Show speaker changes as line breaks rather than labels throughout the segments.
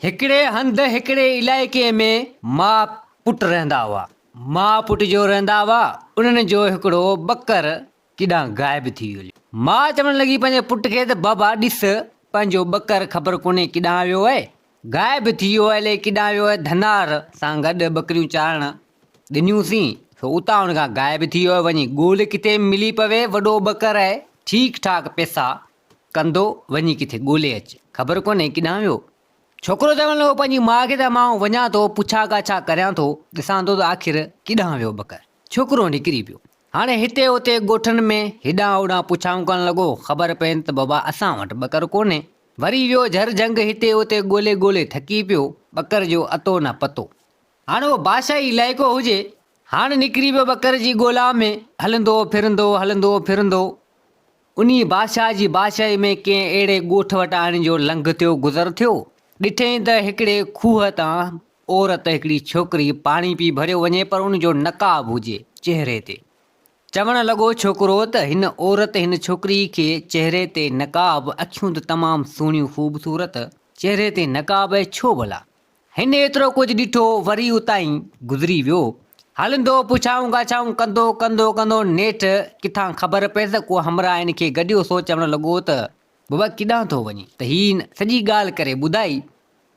هڪڙي هنڌ هڪڙي علائقي ۾ ماء پٽ رهندا هئا. ماء پٽ جو رهندا هئا، انهن جو هڪڙو ٻڪر ڪيڏانهن غائب ٿي ويو. ماء چوڻ لڳي پنهنجي پٽ کي ته بابا ڏس پنهنجو ٻڪر خبر ڪونهي ڪيڏانهن ويو آهي، غائب ٿي ويو آهي الائي ڪيڏانهن ويو آهي، ڌنار سان گڏ ٻڪريون چارڻ ڏنيون سين سو اتان ان کان غائب ٿي ويو آهي، وڃي ڳولهه ڪٿي ملي پوي، وڏو ٻڪر آهي، ٺيڪ ٺاڪ پئسا ڪندو، وڃي ڪٿي ڳولي اچ. خبر ڪونهي ڪيڏانهن ويو. ڇوڪرو چوڻ لڳو پنهنجي ماء کي ته مان وڃان ٿو، پڇا ڳاڇا ڪريان ٿو، ڏسان ٿو ته آخر ڪيڏانهن ويو ٻڪر. ڇوڪرو نڪري پيو. هاڻي هتي هتي ڳوٺن ۾ هيڏانهن هوڏانهن پڇائون ڪرڻ لڳو. خبر پين ته بابا اسان وٽ ٻڪر ڪونهي. وري ويو جهر جهنگ هتي هتي ڳولي ڳولي ٿڪي پيو، ٻڪر جو اتو نه پتو. هاڻ اهو بادشاهي علائقو هجي. هاڻ نڪري پيو ٻڪر جي ڳولا ۾، هلندو ڦرندو، هلندو ڦرندو، انهيء بادشاهه جي بادشاهيء ۾ ڪنهن اهڙي ڳوٺ وٽ آڻي جو لنگهه ٿيو گذر ٿيو. ڏٺئين ته هڪڙي کوهه تان عورت هڪڙي ڇوڪري پاڻي پي ڀريو وڃي پر ان جو نقاب هجي چهري تي. چوڻ لڳو ڇوڪرو ته هن عورت هن ڇوڪري کي چهري تي نقاب اکيون ته تمام سهڻيون خوبصورت چهري تي نقاب اهي ڇو ڀلا؟ هن ايترو ڪجهه ڏٺو، وري اتان ئي گذري ويو. هلندو، پڇائون ڳاڇائون ڪندو ڪندو ڪندو نيٺ ڪٿان خبر پيس ته ڪو همراهه هن کي گڏيو سو چوڻ لڳو ته بابا ڪيڏانهن ٿو وڃين؟ ته هي سڄي ڳالهه ڪري ٻڌائي.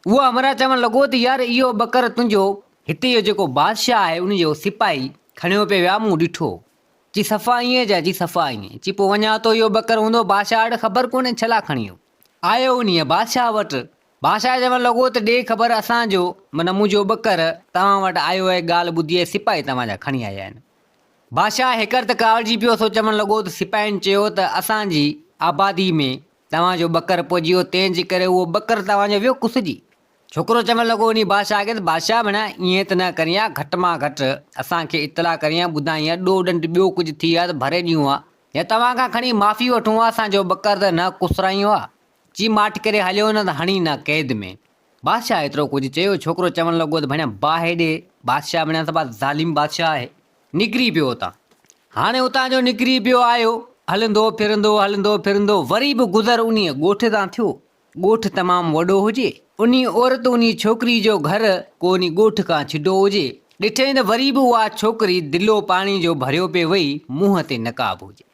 اهو همراهه چوڻ لڳو ته يار اهو ٻڪر تنهنجو هتي جو جيڪو بادشاهه آهي ان جو سپاهي کڻيو پئي ويا مون ڏٺو. چي صفا ائين چا؟ چي صفا ائين. چي پوء وڃان ٿو اهو ٻڪر هوندو بادشاهه وٽ خبر ڪونهي ڇلا کڻي ويو. آيو انهيء بادشاهه وٽ. بادشاهه چوڻ لڳو ته ڏي خبر اسان جو، معنيٰ منهنجو ٻڪر، توهان وٽ آيو آهي، ڳالهه ٻڌي آهي، سپاهي توهان جا کڻي آيا آهن. بادشاهه هيڪر ته ڪاوڙجي پيو، سو چوڻ لڳو ته سپاهين چيو ته اسان جي آبادي ۾ توهان جو ٻڪر پهچي ويو، تنهن جي ڪري اهو ٻڪر توهان جو ويو ڪسجي. ڇوڪرو چوڻ لڳو انهي بادشاهه کي ته بادشاهه ڀيڻا ائين ته نه ڪرين ها، گهٽ مان گهٽ اسان کي اطلاع ڪرين ها، ٻڌائين ها، ڏوهه ڏنڊ ٻيو ڪجهه ٿئي ها ته ڀري ڏيون ها، يا توهان کان کڻي معافي وٺون ها، اسان جو ٻڪر ته نه ڪسرايون ها. چي ماٺ ڪري هليو نه ته هڻي نه قيد ۾. بادشاهه ايترو ڪجهه چيو، ڇوڪرو چوڻ لڳو ته ڀڻيا باهه ڏي، بادشاهه ڀڻيا سڀا ظالم بادشاهه آهي. نڪري پيو اتان. هاڻي اتان جو نڪري پيو آيو، هلندو ڦرندو هلندو ڦرندو وري به گذر انهيء ڳوٺ تان ٿيو. ڳوٺ تمام وڏو هجي. انهيء عورت انهيء ڇوڪري جو گهر ڪو انهي ڳوٺ کان ڇڊو هجي. ڏٺئين ته وري به اها ڇوڪري دلو پاڻي جو ڀريو پئي وئي، منهن تي نقاب هجي.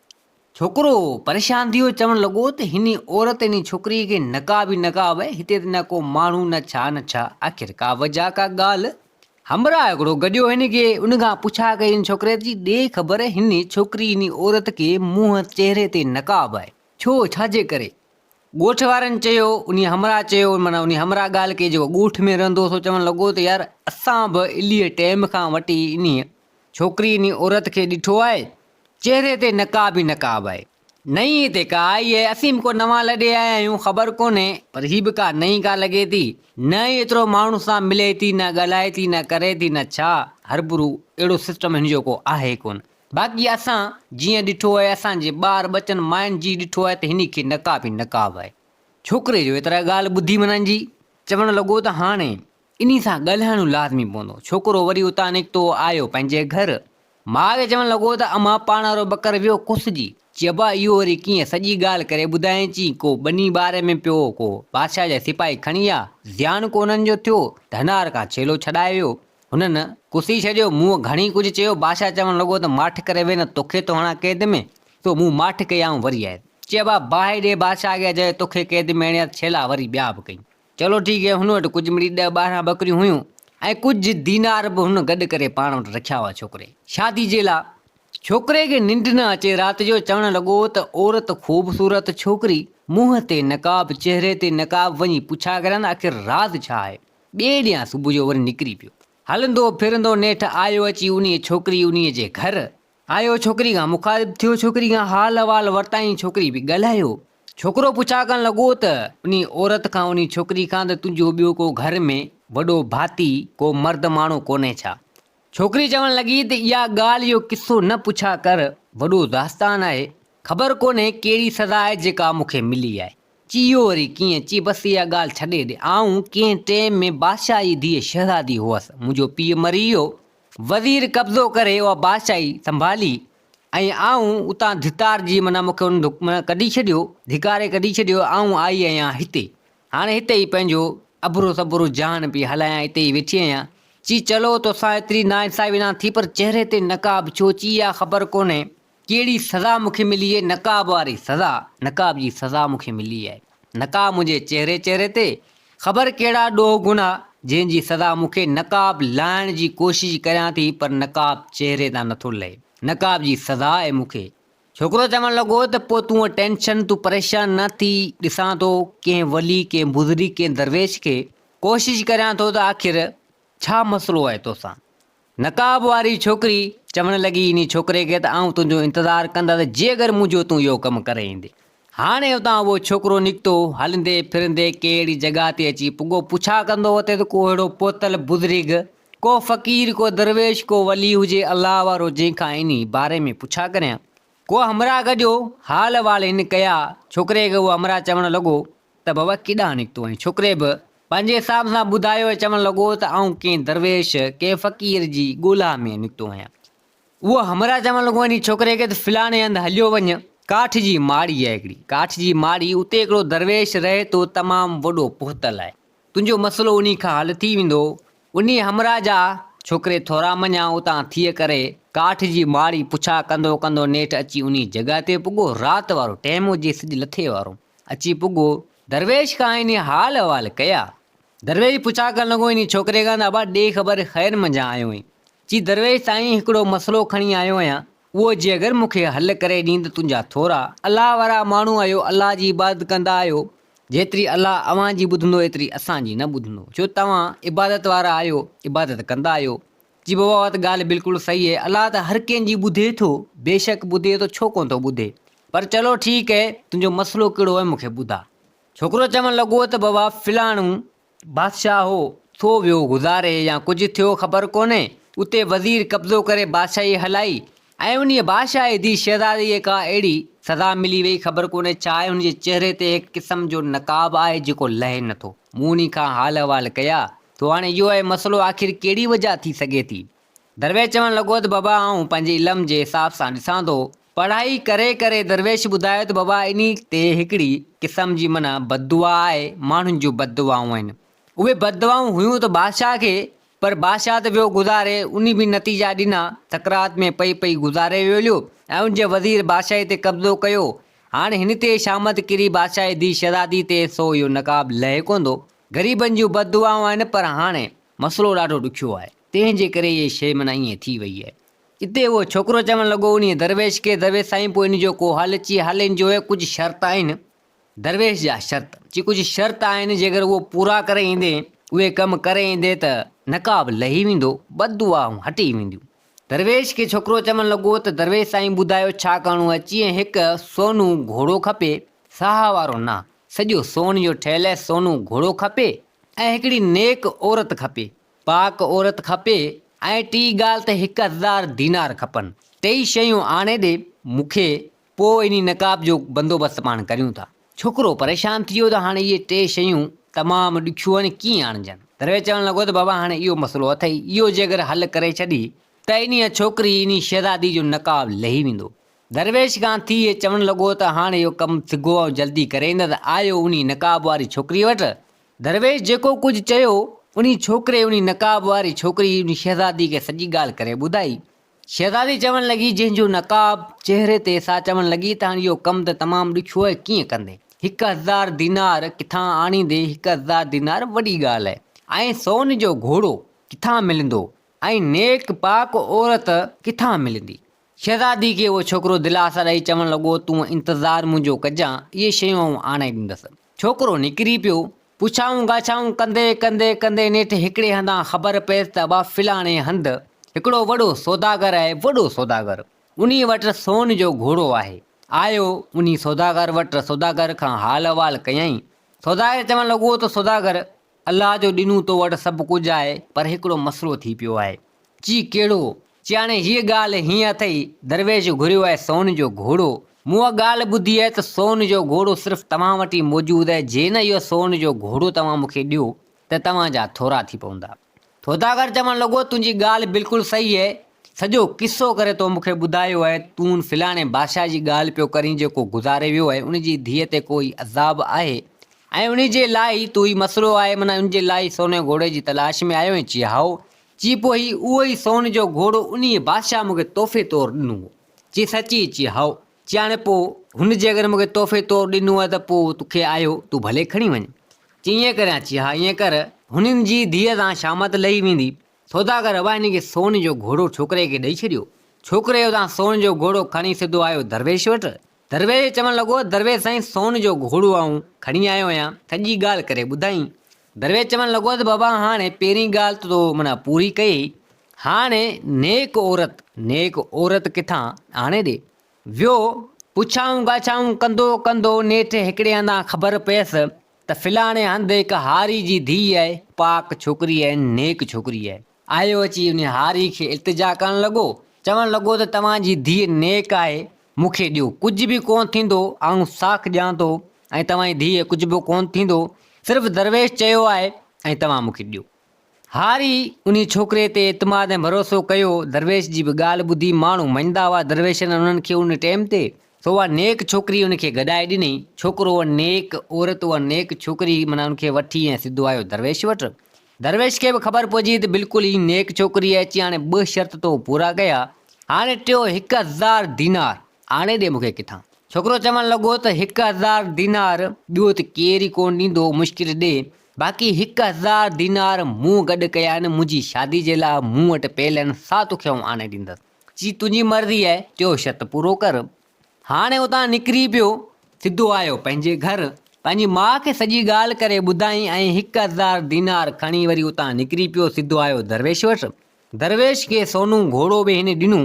ڇوڪرو پريشان ٿي ويو، چوڻ لڳو ته هن عورت هن ڇوڪريء کي نقاب ئي نقاب آهي، هتي ته نه ڪو ماڻهو نه ڇا نه ڇا، آخر ڪا وجهه ڪا ڳالهه؟ همراهه هڪڙو گڏيو هن کي، ان کان پڇا ڪئي هن ڇوڪري ته ڏي خبر هن ڇوڪري هن عورت کي منهن چهري تي نقاب آهي، ڇو ڇا جي ڪري؟ ڳوٺ وارن چيو، انهي همراهه چيو، معنيٰ انهي همراهه ڳالهه ڪئي جيڪو ڳوٺ ۾ رهندو هو سو چوڻ لڳو ته يار اسان به الهيء ٽيم کان وٺي انهيء ڇوڪري انهي عورت کي ڏٺو آهي، چهري تي نقاب ئي نقاب آهي. نئين هتي ڪا آئي آهي، اسين به ڪو نوان لڏي آيا آهيون، خبر ڪونهي، پر هي به ڪا نئين ڪا لڳي ٿي. نه ئي ايترو ماڻهن سان ملي ٿي، نه ڳالهائي ٿي، نه ڪري ٿي، نه ڇا، هربرو اهڙو سسٽم هن جو ڪو آهي ڪونه. باقي اسان جيئن ڏٺو آهي، اسان جي ٻار ٻچن ماين جي ڏٺو آهي ته هن کي نقاب ئي نقاب آهي. ڇوڪري جو ايترا ڳالهه ٻڌي منان جي چوڻ لڳو ته هاڻي انهي سان ڳالهائڻو لازمي پوندو. ڇوڪرو وري اتان نڪتو، آيو پنهنجي گهر. ماء کي چوڻ لڳو ته امان پاڻ وارو ٻڪر ويو ڪسجي. چي ابا اهو وري ڪيئن؟ سڄي ڳالهه ڪري ٻڌايائين. چي ڪو ٻني ٻاري ۾ پيو هو، ڪو بادشاهه جا سپاهي کڻي آيا. زيان ڪو انهن جو ٿيو. ڌنار کان ڇيلو ڇڏائي ويو. هنن ڪسي ڇڏيو. مون گهڻي ڪجهه چيو. بادشاهه چوڻ لڳو ته ماٺ ڪري ويهه نه توکي ٿو هڻان قيد ۾. سو مون ماٺ ڪئي آئون وري آيس. چي ابا باهه ڏي بادشاهه کي اجايو توکي قيد ۾ هڻيا ته ڇيلا وري ٻيا به ڪئين. چلو ٺيڪ هي، هن وٽ ڪجهه مڙئي ڏهه 12 ٻڪريون هيون ۽ ڪجهه دينار به هن گڏ ڪري پاڻ وٽ رکيا هئا ڇوڪري شادي جي لا. ڇوڪري کي ننڊ نه اچي رات جو چوڻ لڳو ته عورت خوبصورت ڇوڪري منهن تي نقاب چهري تي نقاب وڃي پڇا ڪريان ته آخر راز ڇا آهي. ٻئي ڏينهن صبح جو وري نڪري پيو. هلندو ڦرندو نيٺ آيو اچي انهيء ڇوڪري انهيء جي گهر. آيو ڇوڪري کان مخاطب ٿيو ڇوڪري کان حال احوال ورتائين ڇوڪري به ڳالهايو. ڇوڪرو پڇا ڪرڻ لڳو ته انهي عورت کان انهي ڇوڪري کان ته تنهنجو ٻيو ڪو گهر ۾ وڏو ڀاتي ڪو مرد ماڻهو ڪونهي ڇا؟ ڇوڪري چوڻ لڳي ته اها ڳالهه اهو قصو نه پڇا ڪر وڏو داستان آهي خبر ڪونهي ڪهڙي سزا آهي جيڪا مون کي ملي آهي. چي اهو وري ڪيئن؟ چي بس اها ڳالهه ڇڏي ڏي آئون ڪنهن ٽيم ۾ بادشاهه جي ڌيء شهزادي هئس منهنجو پيء مري ويو وزير قبضو ڪري اها بادشاهي سنڀالي ۽ آئون اتان ڌتارجي معنيٰ مون کي ان معنيٰ ڪڍي ڇڏيو، ڌڪاري ڪڍي ڇڏيو، آئون آئي آهيان هتي. هاڻي هتي ئي پنهنجو اڀرو سڀرو جان پئي هلايان اتي ئي ويٺي آهيان. چي چلو توسان ايتري ناانصافي نه ٿي پر چهري تي نقاب ڇو؟ چي اها خبر ڪونهي ڪهڙي سزا مون کي ملي آهي، نقاب واري سزا، نقاب جي سزا مون کي ملي آهي. نقاب منهنجي چهري چهري تي، خبر ڪهڙا ڏوهه گناهه، جنهن جي سزا مون کي نقاب لاهڻ جي ڪوشش ڪريان ٿي پر نقاب چهري تان نٿو لهي. نقاب جي سزا آهي مون کي. ڇوڪرو چوڻ لڳو ته پوء تون ٽينشن، تون پريشان نه ٿي، ڏسان ٿو ڪنهن ولي، ڪنهن بزرگ، ڪنهن درويش کي، ڪوشش ڪريان ٿو ته آخر ڇا مسئلو آهي توسان؟ نقاب واري ڇوڪري چوڻ لڳي انهي ڇوڪري کي ته آئون تنهنجو انتظار ڪندس جي اگر منهنجو تون اهو ڪم ڪري ايندين. هاڻي اتان اهو ڇوڪرو نڪتو، هلندي ڦرندي ڪنهن اهڙي جڳهه تي اچي پڳو، پڇا ڪندو وتي ته ڪو اهڙو پهتل بزرگ، ڪو فقير، ڪو درويش، ڪو ولي هجي الله وارو جنهن کان انهي باري ۾ پڇا ڪريان. ڪو همراهه گڏيو، حال احوال هن ڪيا، ڇوڪري کي اهو همراهه چوڻ لڳو ته بابا ڪيڏانهن نڪتو آهين؟ ڇوڪري به پنهنجي حساب سان ٻڌايو ۽ چوڻ لڳو ته آئون ڪنهن درويش، ڪنهن فقير جي ڳولا ۾ نڪتو آهيان. اهو همراهه چوڻ لڳو انهي ڇوڪري کي ته فلاڻي هنڌ هليو وڃ، ڪاٺ جي ماڙي آهي هڪڙي، ڪاٺ جي ماڙي، اتي هڪڙو درويش رهي ٿو، تمام وڏو پهتل آهي. تنهنجو مسئلو انهي کان حل ٿي ويندو. انهي همراهه جا ڇوڪري ٿورا مڃيا، اتان ٿيء ڪري ڪاٺ جي ماڙي پڇا ڪندو ڪندو نيٺ اچي انهي جڳهه تي پڳو. رات وارو ٽيم هجي، سج لٿي وارو. اچي پڳو. درويش کان انهي حال احوال ڪيا. درويش پڇا ڪرڻ لڳو انهي ڇوڪري کان ته ابا ڏي خبر خير منجهان آيو آهين. چي درويش سائين هڪڙو مسئلو کڻي آيو آهيان، اهو جي اگر مون کي حل ڪري ڏين ته تنهنجا ٿورا. الله وارا ماڻهو آهيو، الله جي عبادت ڪندا آهيو، جيتري الله اوهان جي ٻڌندو ايتري اسان جي نه ٻڌندو، ڇو توهان عبادت وارا آهيو، عبادت ڪندا آهيو. چي بابا اها ته ڳالهه بلڪل صحيح آهي، الله ته هر ڪنهن جي ٻڌي ٿو، بيشڪ ٻڌي ٿو ڇو ڪونه ٿو ٻڌي، پر چلو ٺيڪ اهي، تنهنجو مسئلو ڪهڙو آهي مون کي ٻڌاء. ڇوڪرو چوڻ لڳو ته بابا فلاڻو بادشاهه هو، سو ويو گذاري يا ڪجهه ٿيو خبر ڪونهي، اتي وزير قبضو ڪري بادشاهي هلائي ۽ انهيء بادشاهه جي ڌيء شهزاديء کي ڪا اهڙي سزا ملي وئي خبر ڪونهي ڇا آهي، هن جي چهري تي هڪ قسم جو نقاب آهي جيڪو لهي نٿو. مون انهي کان حال احوال ڪيا ٿو هاڻي اهو آهي مسئلو آخر ڪهڙي وجهه ٿي سگهي ٿي؟ درويش چوڻ لڳو ته بابا آئون پنهنجي علم جي حساب سان ڏسان ٿو، پڙهائي ڪري ڪري درويش ٻڌايو ته بابا انهي تي هڪڙي قسم جي معنيٰ بددعا آهي، ماڻهن جون بددعائون آهن. اهي بددعائون هيون ته بادشاهه کي پر بادشاهه ته ويو گذاري، انهي به نتيجا ڏنا، سڪرات ۾ پئي پئي گذاري ويو هليو ۽ ان جي وزير بادشاهي تي قبضو ڪيو. هاڻ هن تي شامت ڪري بادشاهي ڌيء شهزادي تي سو اهو نقاب لهي ڪونه ٿو. غريبن جون بددعائون آهن پر هاڻي مسئلو ڏاڍو ڏکيو آهي، تنهن جي ڪري اهي شيء معنيٰ ائين ٿي وئي آهي. اتي اهو ڇوڪرو چوڻ لڳو انهيء درويش کي، درويش سائين پوء ان جو ڪو حل؟ چي حل ان جو آهي ڪجهه شرط آهن. درويش جا شرط؟ چي ڪجهه شرط آهن جيڪر اهو پورا ڪري ايندين، اهي ڪم ڪري ايندين ته نقاب لهي ويندو، بددعائون هٽي وينديون. درويش کي ڇوڪرو چوڻ لڳو ته درويش سائين ٻڌايو ڇا ڪرڻو آهي؟ چيائين هڪ سونو گهوڙو کپي، ساهه وارو نه، سڄو سون جو ٺهيل سونو گهوڙو کپي ۽ هڪڙي نيڪ عورت کپي، پاڪ عورت کپي ۽ ٽين ڳالهه ته 1000 دينار کپن. ٽيئي شيون آڻي ڏي مون کي، پوء انهي نقاب جو بندوبست پاڻ ڪريون ٿا. ڇوڪرو پريشان ٿي ويو ته هاڻي اهي ٽي شيون تمام ڏکيون آهن، ڪيئن آڻجن؟ درويش چوڻ لڳو ته بابا هاڻي اهو مسئلو اٿئي، اهو جيڪر حل ڪري ڇڏي ته انهيء ڇوڪري، انهي شهزادي جو نقاب لهي ويندو. درويش کان ٿي چوڻ لڳو ته هاڻ اهو ڪم سگهو ۽ جلدي ڪري ايندس. آيو انهي نقاب واري ڇوڪريء وٽ. درويش جيڪو ڪجهه چيو، انهي ڇوڪري، انهي نقاب واري ڇوڪري، انهي شهزادي کي سڄي ڳالهه ڪري ٻڌائي. شهزادي چوڻ لڳي، جنهن جو نقاب چهري تي، سا چوڻ لڳي ته هاڻ اهو ڪم ته تمام ڏکيو آهي، ڪيئن ڪندين؟ 1000 دينار ڪٿان آڻيندين؟ 1000 دينار وڏي ڳالهه آهي ۽ سون جو گهوڙو ڪٿان ملندو ۽ نيڪ پاڪ عورت ڪٿان ملندي؟ شهزادي کي اهو ڇوڪرو دلاسا ڏئي چوڻ لڳو، تون انتظار منهنجو ڪجان، اهي شيون آئون آڻي ڏيندس. ڇوڪرو نڪري پيو. پڇائون ڳاڇائون ڪندي ڪندي ڪندي نيٺ هڪڙي هنڌان خبر پيس ته ابا فلاڻي هنڌ هڪڙو وڏو سوداگر آهي، وڏو سوداگر. انهيء وٽ سون جو گهوڙو آهي. آيو انهي سوداگر وٽ، سوداگر کان حال احوال ڪيائين. سوداگر چوڻ لڳو ته سوداگر! الله جو ڏنو تو وٽ سڀ ڪجهه آهي، پر هڪڙو مسئلو ٿي پيو آهي. چي، ڪهڙو؟ چي، هاڻي هيء ڳالهه هيئن اٿئي، درويش گهريو آهي سون جو گهوڙو. مون اها ڳالهه ٻڌي آهي ته سون جو گهوڙو صرف توهان وٽ ئي موجود آهي، جي نه اهو سون جو گهوڙو توهان مون کي ڏيو ته توهان جا ٿورا ٿي پوندا. سوداگر چوڻ لڳو، تنهنجي ڳالهه بلڪل صحيح آهي، سڄو قصو ڪري تو مون کي ٻڌايو آهي، تون فلاڻي بادشاهه جي ڳالهه پيو ڪرين جيڪو گذاري ويو آهي، ان جي ڌيء تي ڪوئي عذاب آهي؟ ۽ انهي جي لاء ئي تو هي مسئلو آهي معنيٰ ان جي لاء ئي سون جي گهوڙي جي تلاش ۾ آيو آهين؟ چي هائو. چي پوء هي اهو ئي سون جو گهوڙو انهيء بادشاهه مون کي تحفي طور ڏنو هو. چي سچي؟ چي هائو. چي هاڻي پوء هن جي اگر مون کي تحفي طور ڏنو آهي ته پوء توکي آيو تون ڀلي کڻي وڃ. چي ائين ڪريان؟ چي ها ائين ڪر. هنن جي ڌيء تان شامت لهي ويندي. سوداگر ابا هن کي سون جو گهوڙو ڇوڪري کي ڏئي ڇڏيو. ڇوڪري اتان سون جو گهوڙو کڻي سڌو آيو درويش وٽ. درويش چوڻ لڳو، درويش سائين سون جو گهوڙو آئون کڻي آيو آهيان. سڄي ڳالهه ڪري ٻڌائين. درويش چوڻ لڳو ته بابا هاڻي پهرين ڳالهه ته تو معنيٰ پوري ڪئي. هاڻي نيڪ عورت، نيڪ عورت ڪٿان آڻي ڏي. ويو، پڇائون ڳاڇائون ڪندو ڪندو نيٺ هڪڙي هنڌان خبر پيس ته فلاڻي هنڌ هڪ هاري جي ڌيء آهي، پاڪ ڇوڪري آهي، نيڪ ڇوڪري آهي. آيو اچي انهي هاري کي التجا ڪرڻ لڳو، چوڻ لڳو ته توهان جي ڌيء نيڪ آهي، مون کي ڏيو، ڪجهه به ڪونه ٿيندو، آئون ساک ڏيان ٿو ۽ توهان جي ڌيء ڪجهه به ڪونه ٿيندو، صرف درويش چيو آهي ۽ توهان مون کي ڏيو. هاري انهي ڇوڪري تي اعتماد ۽ ڀروسو ڪيو. درويش جي به ڳالهه ٻڌي ماڻهو مڃندا هئا درويشن انهن کي ان ٽيم تي. سو اها نيڪ ڇوڪري ان کي گڏائي ڏني. ڇوڪرو اها نيڪ عورت اها نيڪ ڇوڪري معنيٰ ان کي وٺي ۽ سڌو آيو درويش وٽ. درويش کي به خبر پئجي ته بلڪل هي نيڪ ڇوڪري آهي. چي هاڻي ٻه شرط تو پورا ڪيا. هاڻي ٽيو 1000 دينار آڻي ڏي مون کي ڪٿان. ڇوڪرو چوڻ لڳو ته 1000 دينار ٻيو ته ڪير ئي ڪونه ڏيندو مشڪل ڏي. باقي 1000 دينار مون گڏ ڪيا آهن، منهنجي شادي جي لاء مون وٽ پيل آهن، سا توکي آئون آڻي ڏيندس. چي تنهنجي مرضي آهي، ٽيو شرط پورو ڪر. هاڻي اتان نڪري پيو، سڌو آيو پنهنجي گهر، پنهنجي ماء کي سڄي ڳالهه ڪري ٻڌائين ۽ 1000 دينار کڻي وري اتان نڪري پيو، سڌو آيو درويش وٽ. درويش کي سونو گهوڙو به هن ڏنو،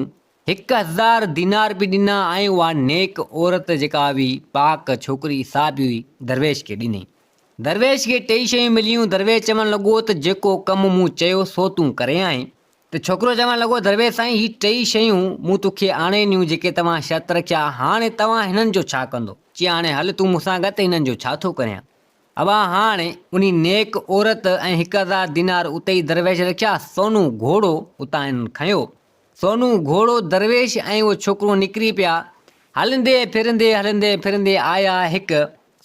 1000 دينار به ڏنا ۽ اها نيڪ عورت جيڪا هئي، پاڪ ڇوڪري، سا به درويش کي ڏني. درويش کي ٽيئي شيون مليون. درويش چوڻ لڳو ته جيڪو ڪم مون چيو سو تون ڪري آئين. ته ڇوڪرو چوڻ لڳو درويش سائين هي ٽيئي شيون مون توکي آڻي ڏنيون جيڪي توهان شرط رکيا، هاڻي توهان هنن جو ڇا ڪندو؟ چي هاڻي هل تون مون سان گڏ ته هنن جو ڇا ٿو ڪريان. ابا هاڻي انهي نيڪ عورت ۽ 1000 دينار اتي ئي درويش رکيا، سونو گهوڙو اتان هنن کنيو. سونو گهوڙو، درويش ۽ اهو ڇوڪرو نڪري پيا. هلندي ڦرندي هلندي ڦرندي آيا هڪ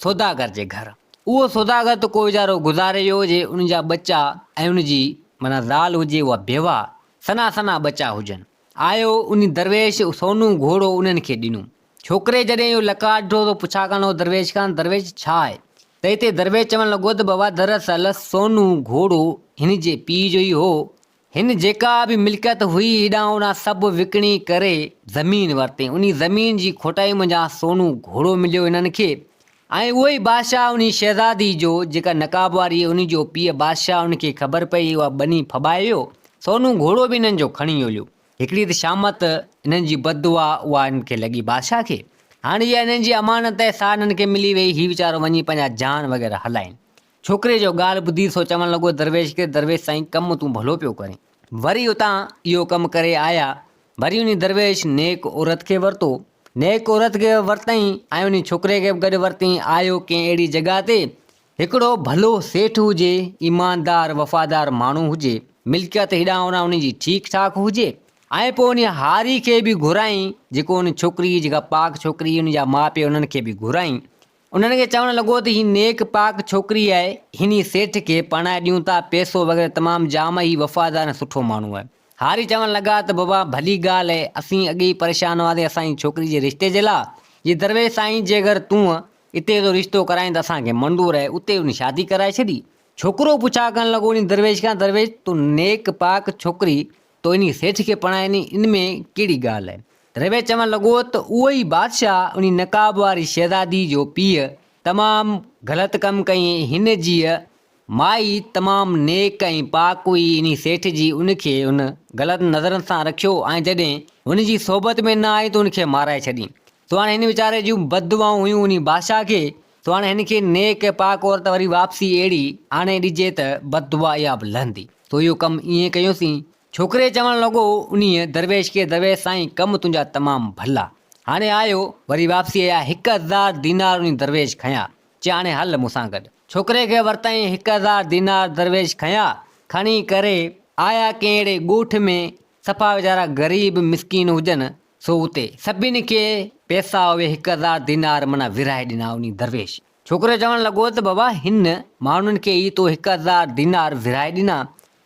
سوداگر جي گهر. اهو سوداگر ته ڪو ويچارو گذاري ويو هجي، ان جا ٻچا ۽ ان جي معنيٰ زال هجي اها بيواهه، سنها سنها ٻچا هجن. آيو انهي درويش سونو گهوڙو انهن کي ڏنو. ڇوڪري جڏهن اهو لقاء ڏٺو ته پڇا ڪرڻ لڳو درويش کان، درويش ڇا آهي؟ ته هتي درويش چوڻ لڳو ته بابا دراصل سونو گهوڙو هن جي پيء جو ئي هو، هن جيڪا به ملڪيت هئي هيڏانهن هوڏانهن سڀ وڪڻي ڪري زمين ورتي. انهي زمين جي کوٽائي منجهان سونو گهوڙو مليو هنن کي ۽ اهو ئي بادشاهه انهي شهزادي جو جيڪا نقاب واري هئي انهي جو پيء بادشاهه ان کي خبر پئي اها ٻني ڦٻائي ويو. سونو گهوڙو به هنن جو کڻي هليو. هڪڙي ته شامت هنن جي بددعا اها هن کي لڳي بادشاهه کي. هاڻي اها هنن جي امانت آهي سا هنن کي ملي ويئي هي ويچارو وڃي پنهنجا جان وغيره هلائين. ڇوڪري جو ڳالهه ٻڌي سو چوڻ لڳو درويش کي، درويش سائين ڪم تون ڀلو پيو ڪرين. وري اتان اهو ڪم ڪري آيا. وري انهي درويش نيڪ عورت کي ورتو. نيڪ عورت کي ورتائين ۽ انهي ڇوڪري کي به گڏ ورتائين. آيو ڪنهن اهڙي جڳهه تي هڪڙو ڀلو سيٺ هجي، ايماندار وفادار ماڻهو هجي، ملڪيت هيڏانهن هوڏانهن انهي جي ٺيڪ ٺاڪ هجي ۽ پوء انهي هاري کي به گهرائين جيڪو ان ڇوڪري جيڪا پاڪ ڇوڪري ان جا ماء پيء انهن کي به گهرائين. انهن کي چوڻ لڳو ته هي نيڪ پاڪ ڇوڪري آهي، هني سيٺ کي پرڻائي ڏيون ٿا، پئسو وغيره تمام جام آهي، هي وفادار ۽ سٺو ماڻهو آهي. هاري چوڻ لڳا ته بابا ڀلي ڳالهه آهي، اسين اڳي ئي پريشان هئاسين اسان جي ڇوڪري جي رشتي جي لاء، جي درويش سائين جي اگر تون اتي جو رشتو ڪرائين ته اسان کي منظور آهي، اتي ان شادي ڪرائي ڇڏي. ڇوڪرو پڇا ڪرڻ لڳو انهي درويش کان، درويش تون نيڪ پاڪ ڇوڪري تو انهي سيٺ کي پرڻائي ڏني، ان ۾ ڪهڙي ڳالهه آهي؟ روي چوڻ لڳو ته اهو ئي بادشاهه انهي نقاب واري شهزادي جو پيء تمام غلط ڪم ڪيائين، هن جيء مائي تمام نيڪ ۽ پاڪ هئي، انهي سيٺ جي ان کي هن غلط نظرن سان رکيو ۽ جڏهن هن جي صحبت ۾ نه آئي ته ان کي مارائي ڇڏيائين. سو هاڻي هن ويچاري جون بد دعائون هيون انهي بادشاهه کي، سو هاڻي هن کي نيڪ ۽ پاڪ عورت وري واپسي اهڙي آڻي ڏجي ته بد دعا اها به لهندي. سو اهو ڪم ائين ڪيوسين. ڇوڪري چوڻ لڳو انهيء درويش کي، درويش سائين ڪم تنهنجا تمام ڀلا. هاڻي آيو، وري واپسي آيا، 1000 دينار انهي درويش کنيا. چي هاڻي هل مون سان گڏ. ڇوڪري کي ورتائين، 1000 دينار درويش کنيا، کڻي ڪري آيا ڪنهن اهڙي ڳوٺ ۾، صفا ويچارا غريب مسڪين هجن، سو اتي سڀني کي پئسا اهي 1000 دينار معنيٰ ورهائي ڏنا انهي درويش. ڇوڪرو چوڻ لڳو ته بابا هن ماڻهن کي ئي تو 1000 دينار ورهائي ڏنا.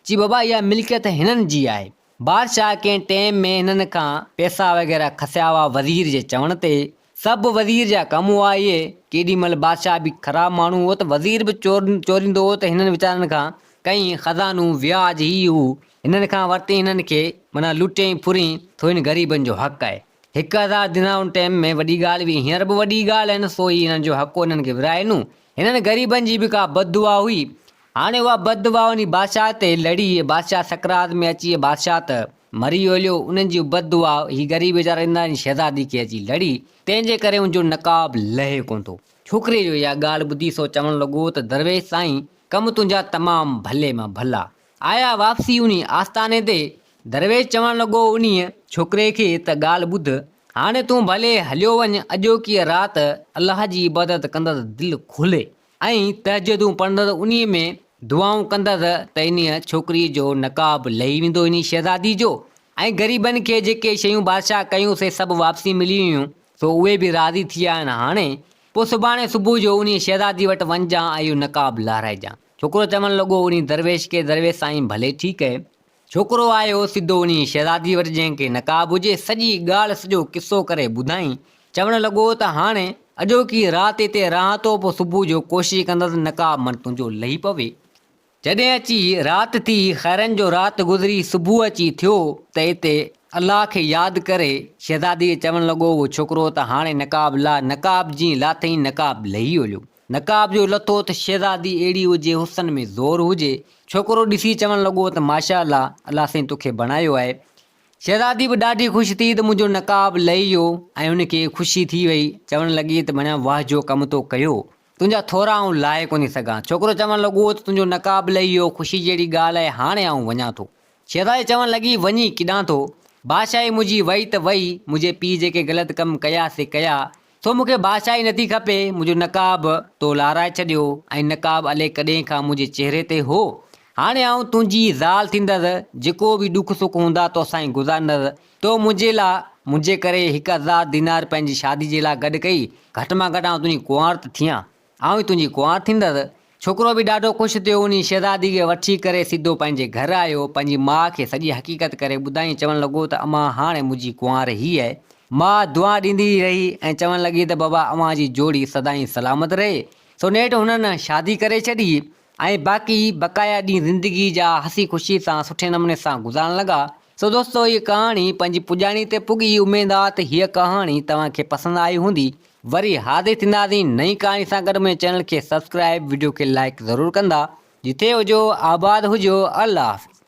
چي بابا اها ملڪيت هنن جي آهي. بادشاهه ڪنهن ٽيم ۾ هنن کان پئسا وغيره کسيا هئا وزير جي چوڻ تي. سڀ وزير جا ڪم هئا اهي. ڪيڏي مهل بادشاهه به خراب ماڻهو هو ته وزير به چوريندو هو ته هنن ويچارن کان ڪئين خزانو وياج هي هو هنن کان ورتين هنن کي معنيٰ لٽين ڦرين ٿو هن غريبن جو حق آهي. 1000 دينار ان ٽيم ۾ وڏي ڳالهه هئي، هينئر به وڏي ڳالهه آهن، سو هي هنن جو حق هو هنن کي ورهائي ڏنو. هنن غريبن جي به ڪا بد دعا هئي. هاڻي اها بد دعا وڃي بادشاهه تي لڙي، بادشاهه سڪرات ۾ اچي بادشاهه ته مري ويو هليو، انهن جي بد دعا هي غريب ويچارا ڏيندا آهن شهزادي کي اچي لڙي، تنهن جي ڪري ان جو نقاب لهي ڪونه ٿو. ڇوڪري جو اها ڳالهه ٻڌي سو چوڻ لڳو ته درويش سائين ڪم تنهنجا تمام ڀلي مان ڀلا. آيا واپسي انهي آستاني تي، درويش چوڻ لڳو انهيء ڇوڪري کي ته ڳالهه ٻڌ، هاڻي تون ڀلي هليو وڃ، اڄوڪيء رات الله جي عبادت ڪندس دل کولي ۽ تهجدون پڙهندس انهيء ۾ دعائون ڪندس ته انهيء ڇوڪريء جو نقاب لهي ويندو انهيء شهزادي جو ۽ غريبن کي جيڪي شيون بادشاهه ڪيون سي سڀ واپسي ملي ويون سو اهي به راضي ٿي ويا آهن هاڻي پوء سڀاڻي صبح جو انهيء شهزادي وٽ وڃجان ۽ اهو نقاب لهرائجان. ڇوڪرو چوڻ لڳو انهي درويش کي، درويش سائين ڀلي ٺيڪ اهي. ڇوڪرو آيو سڌو انهي شهزادي وٽ جنهن کي نقاب هجي، سڄي ڳالهه سڄو قصو ڪري ٻڌائين. چوڻ لڳو ته هاڻي اڄوڪي رات هتي رهان ٿو پوء صبح جو ڪوشش ڪندس نقاب من تنهنجو لهي پوي. جڏهن اچي رات ٿي، خيرن جو رات گذري صبح اچي ٿيو ته اتي الله کي ياد ڪري شهزادي کي چوڻ لڳو اهو ڇوڪرو ته هاڻي نقاب لاهه، نقاب جيئن لاٿئين نقاب لهي هليو. نقاب جو لٿو ته شهزادي اهڙي هجي حسن ۾ زور هجي. ڇوڪرو ڏسي چوڻ لڳو ته ماشاء الله، الله سائين توکي بڻايو آهي. شهزادي به ڏاڍي خوش ٿي ته منهنجو نقاب لهي ويو ۽ هن کي خوشي ٿي وئي. چوڻ لڳي ته ڀڻيا واهه جو ڪم تو ڪيو. تنهنجا ٿورا آئون لاهي ڪونهي سگهان. ڇوڪرو چوڻ لڳو ته تنهنجو نقاب لهي ويو، خوشي جهڙي ڳالهه آهي، هاڻي آئون وڃان ٿو. شهزادي چوڻ لڳي، وڃي ڪيڏانهن ٿو؟ بادشاهي منهنجي وئي ته وئي، منهنجي پيء جيڪي غلط ڪم ڪيا سي ڪيا، سو مون کي بادشاهي نٿي کپي، منهنجو نقاب تو لارائي ڇڏيو ۽ نقاب الائي ڪڏهن کان منهنجي چهري تي هو. هاڻي آئون تنهنجي ئي زال ٿيندس، جيڪو به ڏک سک هوندا توسان ئي گذاريندس. تو منهنجي لاء، منهنجي ڪري 1000 دينار پنهنجي شادي جي لاء گڏ ڪئي، گهٽ مان گهٽ آئون تنهنجي ڪنوار ته ٿيان. آئون ئي تنهنجي ڪنوار ٿيندس. ڇوڪرو به ڏاڍو خوش ٿيو، انهي شهزادي کي وٺي ڪري سڌو پنهنجي گهر آيو، پنهنجي ماء کي سڄي حقيقت ڪري ٻڌائين، چوڻ لڳو ته امان هاڻي منهنجي ڪنوار هي آهي. ماء دعا ڏيندي رهي ۽ چوڻ لڳي ته بابا اوهان جي جوڙي سدائين سلامت رهي. سو نيٺ هنن شادي ڪري ڇڏي ۽ باقي بقايا ڏينهن زندگي جا هسي خوشي سان سٺي نموني سان گذارڻ لڳا. سو دوستو هيء ڪهاڻي پنهنجي پڄاڻي تي پڳي، اميد آ ته هيء ڪهاڻي توهان کي پسند آئي هوندي. وري حاضر ٿينداسين نئين ڪهاڻي سان گڏ منهنجي چينل کي سبسڪرائب وڊيو کي لائيڪ ضرور ڪندا. جتي هجو آباد هجو الله حافظ.